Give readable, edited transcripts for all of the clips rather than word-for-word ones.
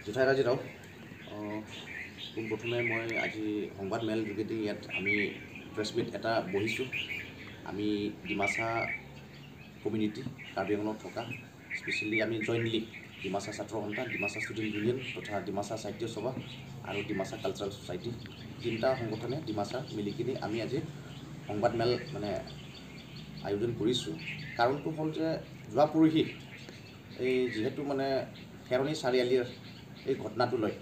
জোঠাই ৰাজিৰাও, পোনপ্ৰথমে মই আজি সংবাদ মেল যোগেদি ইয়াত আমি প্ৰেছ মিট এটা বহিছোঁ। আমি ডিমাচা কমিউনিটি কাৰ্বি আংলঙত থকা, স্পেচিয়েলি আমি জইণ্টলি ডিমাচা ছাত্ৰ সন্থা, ডিমাচা ষ্টুডেণ্ট ইউনিয়ন তথা ডিমাচা সাহিত্য সভা আৰু ডিমাচা কালচাৰেল ছ'চাইটি, তিনিটা সংগঠনে ডিমাচা মিলি কিনি আমি আজি সংবাদ মেল মানে আয়োজন কৰিছোঁ। কাৰণটো হ'ল যে যোৱা পৰহি এই যিহেতু মানে খেৰণি চাৰিআলিৰ এই ঘটনাটো লৈ,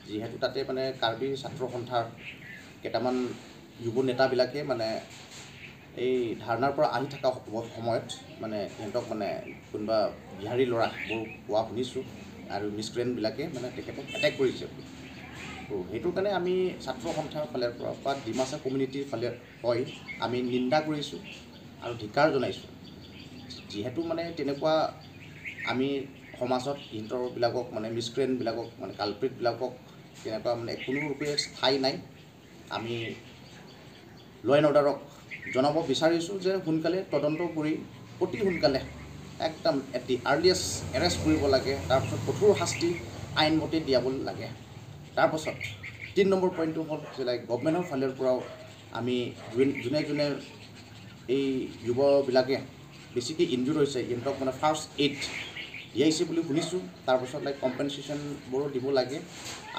যিহেতু তাতে মানে কাৰ্বি ছাত্ৰ সন্থাৰ কেইটামান যুৱ নেতাবিলাকে মানে এই ধাৰণাৰ পৰা আহি থকা সময়ত মানে সিহঁতক মানে কোনোবা বিহাৰী ল'ৰা বোৰ কোৱা শুনিছোঁ আৰু মিছক্ৰেণ্টবিলাকে মানে তেখেতক এটেক কৰিছে। তো সেইটো কাৰণে আমি ছাত্ৰ সন্থাৰ ফালৰ পৰা বা ডিমাচা কমিউনিটিৰ ফালে হৈ আমি নিন্দা কৰিছোঁ আৰু ধিক্কাৰ জনাইছোঁ। যিহেতু মানে তেনেকুৱা আমি সমাজত ইহঁতৰবিলাকক মানে মিছক্ৰেণ্টবিলাকক মানে কালপ্ৰিটবিলাকক তেনেকুৱা মানে কোনো ৰূপে ঠাই নাই। আমি ল এণ্ড অৰ্ডাৰক জনাব বিচাৰিছোঁ যে সোনকালে তদন্ত কৰি অতি সোনকালে একদম এট the earliest arrest কৰিব লাগে, তাৰপাছত কঠোৰ শাস্তি আইনমতে দিয়াব লাগে। তাৰপাছত 3 নম্বৰ পইণ্টটো হ'ল যে লাইক গভমেণ্টৰ ফালৰ পৰাও আমি যোনে যোনে এই যুৱবিলাকে বেছিকৈ ইনজুৰ হৈছে সিহঁতক মানে ফাৰ্ষ্ট এইড দিয়াইছে বুলি শুনিছোঁ। তাৰপাছত লাইক কম্পেনচেশ্যনবোৰো দিব লাগে।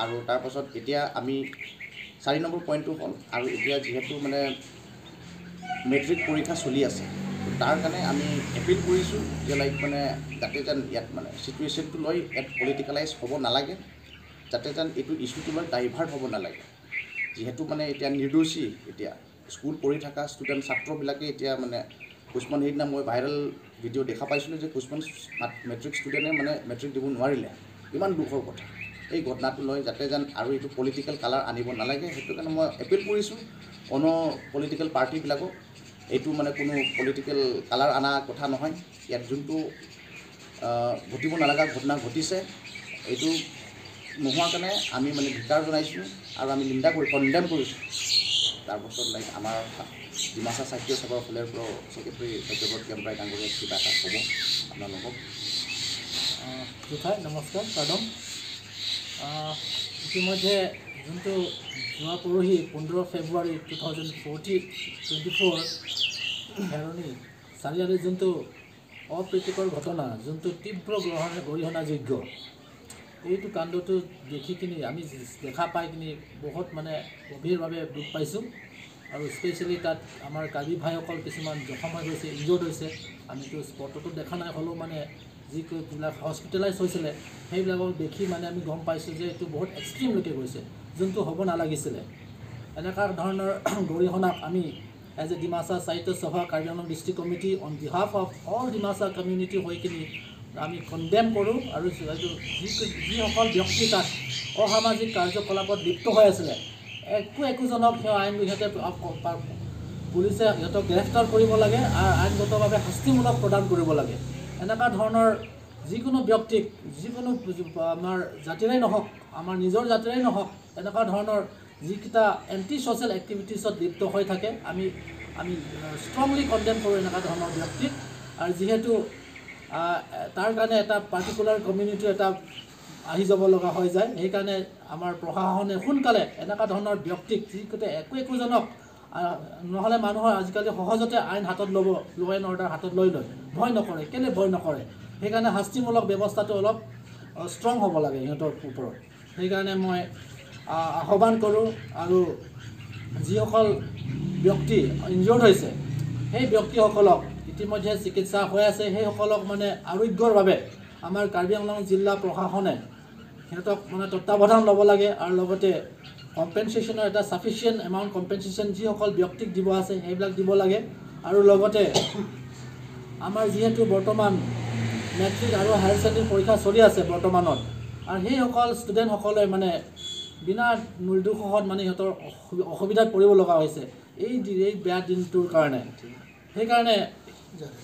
আৰু তাৰপাছত এতিয়া আমি 4 নম্বৰ পইণ্টটো হ'ল, আৰু এতিয়া যিহেতু মানে মেট্ৰিক পৰীক্ষা চলি আছে, তাৰ কাৰণে আমি এপিল কৰিছোঁ যে লাইক মানে যাতে যেন ইয়াত মানে চিটুৱেশ্যনটো লৈ ইয়াত পলিটিকেলাইজ হ'ব নালাগে, যাতে যেন এইটো ইছ্যুটো লৈ ডাইভাৰ্ট হ'ব নালাগে। যিহেতু মানে এতিয়া নিৰ্দোষী এতিয়া স্কুল পঢ়ি থকা ষ্টুডেণ্ট ছাত্ৰবিলাকে এতিয়া মানে কিছুমান, সেইদিনা মই ভাইৰেল ভিডিঅ' দেখা পাইছিলোঁ যে কিছুমান মেট্ৰিক ষ্টুডেণ্টে মানে মেট্ৰিক দিব নোৱাৰিলে, ইমান দুখৰ কথা। এই ঘটনাটো লৈ যাতে যেন আৰু এইটো পলিটিকেল কালাৰ আনিব নালাগে, সেইটো কাৰণে মই এপিল কৰিছোঁ অন্য পলিটিকেল পাৰ্টিবিলাকক। এইটো মানে কোনো পলিটিকেল কালাৰ অনা কথা নহয়। ইয়াত যোনটো ঘটিব নালাগা ঘটনা ঘটিছে, এইটো নোহোৱাৰ কাৰণে আমি মানে ধিক্কাৰ জনাইছোঁ আৰু আমি নিন্দা কৰি কণ্ডেম কৰিছোঁ। তাৰপাছত লাইক আমাৰ ডিমাচা সাহিত্য সভাৰ ফালৰ পৰাও ছেক্ৰেটাৰী সত্যব্ৰত কেম্প্ৰাই ডাঙৰীয়াই কিবা এটা ক'ব আপোনালোকক। জোঠাই নমস্কাৰ প্ৰণম। ইতিমধ্যে যোনটো যোৱা পৰহি 15 ফেব্ৰুৱাৰী 2024 খেৰণি চাৰিআলিৰ যোনটো অপ্ৰীতিকৰ ঘটনা, যোনটো তীব্ৰ গৰিহণাযোগ্য, এইটো কাণ্ডটো দেখি কিনি আমি দেখা পাই কিনি বহুত মানে গভীৰভাৱে দুখ পাইছোঁ। আৰু স্পেচিয়েলি তাত আমাৰ কাৰ্বি ভাইসকল কিছুমান জখম হৈ গৈছে, ইনজৰ্ড হৈছে। আমিতো স্পটতো দেখা নাই, হ'লেও মানে যিবিলাক হস্পিটেলাইজ হৈছিলে সেইবিলাকক দেখি মানে আমি গম পাইছোঁ যে এইটো বহুত এক্সট্ৰিমলৈকে গৈছে, যোনটো হ'ব নালাগিছিলে। এনেকুৱা ধৰণৰ গৰিহণাক আমি এজ এ ডিমাচা সাহিত্য সভা Karbi Anglong district committee on behalf of all Dimasa community হৈ কিনি আমি কণ্ডেম কৰোঁ। আৰু এইটো যিসকল ব্যক্তি তাত অসামাজিক কাৰ্যকলাপত লিপ্ত হৈ আছিলে, একো একোজনক সেই আইন সিহঁতে পুলিচে সিহঁতক গ্ৰেফতাৰ কৰিব লাগে আৰু আইনগতভাৱে শাস্তিমূলক প্ৰদান কৰিব লাগে। এনেকুৱা ধৰণৰ যিকোনো ব্যক্তিক, যিকোনো আমাৰ জাতিৰেই নহওক, আমাৰ নিজৰ জাতিৰেই নহওক, এনেকুৱা ধৰণৰ যিকেইটা এণ্টি ছ'চিয়েল এক্টিভিটিছত লিপ্ত হৈ থাকে, আমি আমি ষ্ট্ৰংলি কণ্ডেম কৰোঁ এনেকুৱা ধৰণৰ ব্যক্তিক। আৰু যিহেতু তাৰ কাৰণে এটা পাৰ্টিকুলাৰ কমিউনিটি এটা আহি যাব লগা হৈ যায়, সেইকাৰণে আমাৰ প্ৰশাসনে সোনকালে এনেকুৱা ধৰণৰ ব্যক্তিক যিকেইটা একো একোজনক, নহ'লে মানুহৰ আজিকালি সহজতে আইন হাতত ল'ব, ল এণ্ড অৰ্ডাৰ হাতত লৈ লয়, ভয় নকৰে। কেলৈ ভয় নকৰে? সেইকাৰণে শাস্তিমূলক ব্যৱস্থাটো অলপ ষ্ট্ৰং হ'ব লাগে সিহঁতৰ ওপৰত। সেইকাৰণে মই আহ্বান কৰোঁ। আৰু যিসকল ব্যক্তি ইনজৰ্ড হৈছে সেই ব্যক্তিসকলক ইতিমধ্যে চিকিৎসা হৈ আছে, সেইসকলক মানে আৰোগ্যৰ বাবে আমাৰ কাৰ্বি আংলং জিলা প্ৰশাসনে সিহঁতক মানে তত্বাৱধান ল'ব লাগে। আৰু লগতে কম্পেনচেশ্যনৰ এটা ছাফিচিয়েণ্ট এমাউণ্ট কম্পেনচেশ্যন যিসকল ব্যক্তিক দিব আছে সেইবিলাক দিব লাগে। আৰু লগতে আমাৰ যিহেতু বৰ্তমান মেট্ৰিক আৰু হায়াৰ ছেকেণ্ডেৰী পৰীক্ষা চলি আছে বৰ্তমানত, আৰু সেইসকল ষ্টুডেণ্টসকলে মানে বিনা নিৰ্দোষত মানে সিহঁতৰ অসুবিধাত পৰিব লগা হৈছে এই বেয়া দিনটোৰ কাৰণে। সেইকাৰণে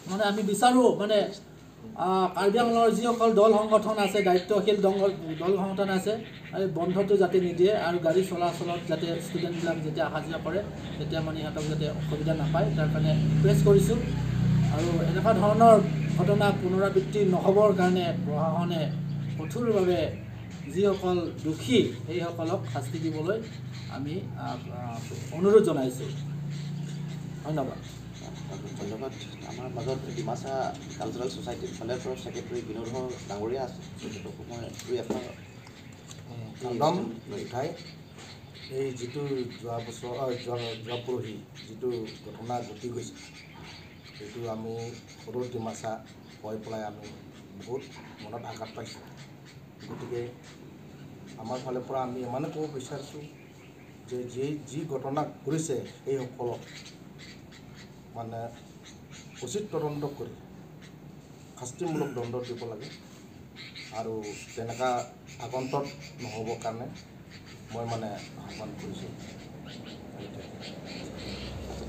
মানে আমি বিচাৰোঁ মানে কাৰ্বি আংলঙৰ যিসকল দল সংগঠন আছে, দায়িত্বশীল দল সংগঠন আছে, এই বন্ধটো যাতে নিদিয়ে আৰু গাড়ী চলাচলত যাতে ষ্টুডেণ্টবিলাক যেতিয়া অহা যোৱা কৰে তেতিয়া মানে সিহঁতক যাতে অসুবিধা নাপায় তাৰ কাৰণে ৰিকুৱেষ্ট কৰিছোঁ। আৰু এনেকুৱা ধৰণৰ ঘটনা পুনৰাবৃত্তি নহ'বৰ কাৰণে প্ৰশাসনে কঠোৰভাৱে যিসকল দোষী সেইসকলক শাস্তি দিবলৈ আমি অনুৰোধ জনাইছোঁ। ধন্যবাদ। ধন্যবাদ। আমাৰ মাজত ডিমাচা কালচাৰেল ছ'চাইটিৰ ফালৰ পৰা ছেক্ৰেটাৰী বিনোদৰ ডাঙৰীয়া আছে, তেখেতকো মই দুই এষাৰ উঠাই এই যিটো যোৱা বছৰ যোৱা পৰহি যিটো ঘটনা ঘটি গৈছে, সেইটো আমি সদৌ ডিমাচা হৈ পেলাই আমি বহুত মনত আঘাত পাইছোঁ। গতিকে আমাৰ ফালৰ পৰা আমি ইমানে ক'ব বিচাৰিছোঁ যে যি ঘটনা কৰিছে সেইসকলক মানে উচিত তদন্ত কৰি শাস্তিমূলক দণ্ড দিব লাগে আৰু তেনেকুৱা আগন্তত নহ'বৰ কাৰণে মই মানে আহ্বান কৰিছোঁ।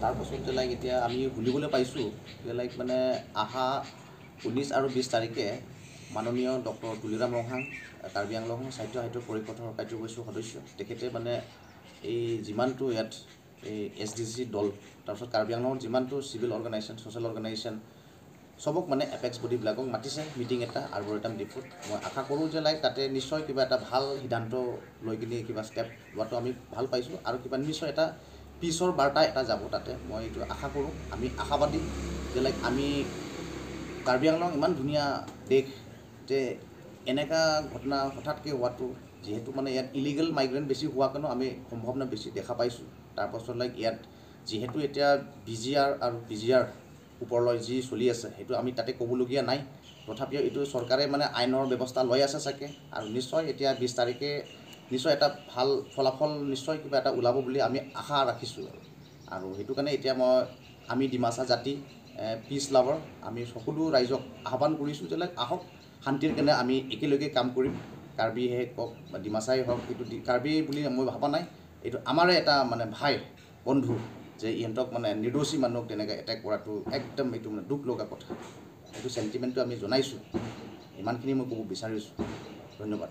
তাৰপাছতে লাইক এতিয়া আমি শুনিবলৈ পাইছোঁ যে লাইক মানে অহা 19 আৰু 20 তাৰিখে মাননীয় ডক্টৰ তুলিৰাম ৰংহাং, কাৰ্বি আংলং সাহিত্য সাহিত্য পৰিষদৰ কাৰ্যসূচীৰ সদস্য, তেখেতে মানে এই যিমানটো ইয়াত এই এছ ডি চি দল, তাৰপিছত কাৰ্বি আংলঙত যিমানটো চিভিল অৰ্গেনাইজেশ্যন, ছ'চিয়েল অৰ্গেনাইজেশ্যন চবক মানে এপেক্স বডিবিলাকক মাতিছে মিটিং এটা আৰ্বৰেটাম ডিফুত। মই আশা কৰোঁ যে লাইক তাতে নিশ্চয় কিবা এটা ভাল সিদ্ধান্ত লৈ কিনি কিবা ষ্টেপ লোৱাটো আমি ভাল পাইছোঁ আৰু কিবা নিশ্চয় এটা পিছৰ বাৰ্তা এটা যাব তাতে, মই এইটো আশা কৰোঁ। আমি আশাবাদী যে লাইক আমি কাৰ্বি আংলং ইমান ধুনীয়া দেশ যে এনেকুৱা ঘটনা হঠাৎকৈ হোৱাটো, যিহেতু মানে ইয়াত ইলিগেল মাইগ্ৰেণ্ট বেছি হোৱা কাৰণেও আমি সম্ভাৱনা বেছি দেখা পাইছোঁ। তাৰপাছত লাইক ইয়াত যিহেতু এতিয়া বি জি আৰ আৰু পি জি আৰ ওপৰলৈ যি চলি আছে সেইটো আমি তাতে ক'বলগীয়া নাই, তথাপিও এইটো চৰকাৰে মানে আইনৰ ব্যৱস্থা লৈ আছে চাগে আৰু নিশ্চয় এতিয়া 20 তাৰিখে নিশ্চয় এটা ভাল ফলাফল নিশ্চয় কিবা এটা ওলাব বুলি আমি আশা ৰাখিছোঁ। আৰু সেইটো কাৰণে এতিয়া আমি ডিমাচা জাতি পিচ লাভাৰ, আমি সকলো ৰাইজক আহ্বান কৰিছোঁ যে লাইক আহক শান্তিৰ কাৰণে আমি একেলগে কাম কৰিম। কাৰ্বিহে হওক বা ডিমাচাই হওক, এইটো কাৰ্বি বুলি মই ভবা নাই, এইটো আমাৰে এটা মানে ভাই বন্ধু যে ইহঁতক মানে নিৰ্দোষী মানুহক তেনেকৈ এটেক কৰাটো একদম এইটো মানে দুখ লগা কথা। এইটো চেণ্টিমেণ্টটো আমি জনাইছোঁ, ইমানখিনি মই ক'ব বিচাৰিছোঁ। ধন্যবাদ।